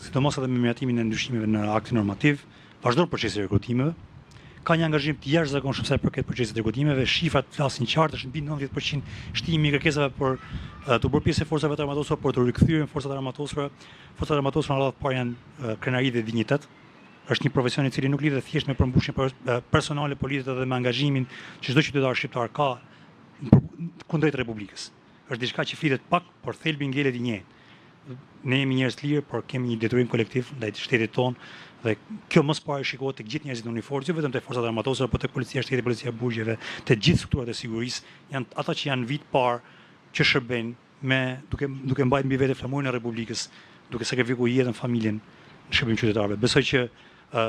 sidomos edhe me miratimin e ndryshimeve në aktin normativ, vazhdon procesi i rekrutimeve. Ka një angazhim të jashtëzakonshëm sa i përket procesit të rekrutimeve, shifrat flasin qartë, është mbi 90% shtimi i kërkesave për t'u bërë pjesë e forcave të armatosura, për t'u rikthyer në forcat e armatosura. Forcat e armatosura në radhë të parë janë krenari dhe dinjitet. Është një profesion i cili nuk lidhet thjesht me përmbushjen personale, por lidhet edhe me angazhimin që çdo qytetar shqiptar ka kundrejt Republikës. Është diçka që flitet pak, por thelbi ngelet i njëjtë. Ne jemi njerëz të lirë, por kemi një detyrim kolektiv ndaj shtetit tonë dhe kjo më së pari shikohet tek gjithë njerëzit në uniformë, jo vetëm te forcat e armatosura, por tek policia e shtetit, policia e burgjeve, te gjithë strukturat e sigurisë, janë ata që janë vit parë që shërbejnë me duke duke mbajtur mbi vete flamurin e Republikës, duke sakrifikuar jetën, familjen në shërbim qytetarëve. Besoj që ë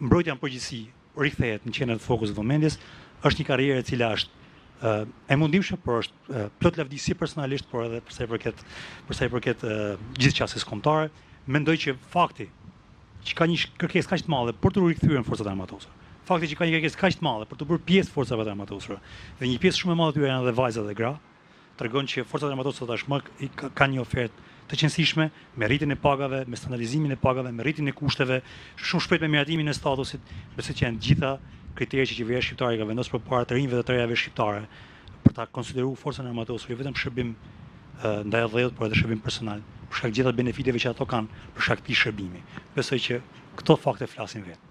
mbrojtja në përgjithësi rikthehet në qendër të fokusit të vëmendjes, është një karrierë e cila është e mundimshme, por është plot lavdi si personalisht, por edhe për sa i përket për sa i përket gjithë qasjes kombëtare. Mendoj që fakti që ka një kërkesë kaq të madhe për t'u rikthyer në forcat e armatosura, fakti që ka një kërkesë kaq të madhe për t'u bërë pjesë e forcave të armatosura, dhe një pjesë shumë e madhe e tyre janë edhe vajza dhe gra, tregon që Forcat e Armatosura tashmë kanë një ofertë të qenësishme me rritjen e pagave, me standardizimin e pagave, me rritjen e kushteve, shumë shpejt me miratimin e statusit, besoj që janë të gjitha kritere që qeveria shqiptare i ka vendosur përpara të rinjve dhe të rejave shqiptare për ta konsideruar forcën e armatosur jo vetëm shërbim ndaj atdheut, por edhe shërbim personal, për shkak të gjitha benefiteve që ato kanë për shkak të këtij shërbimi. Besoj që këto fakte flasin vetë.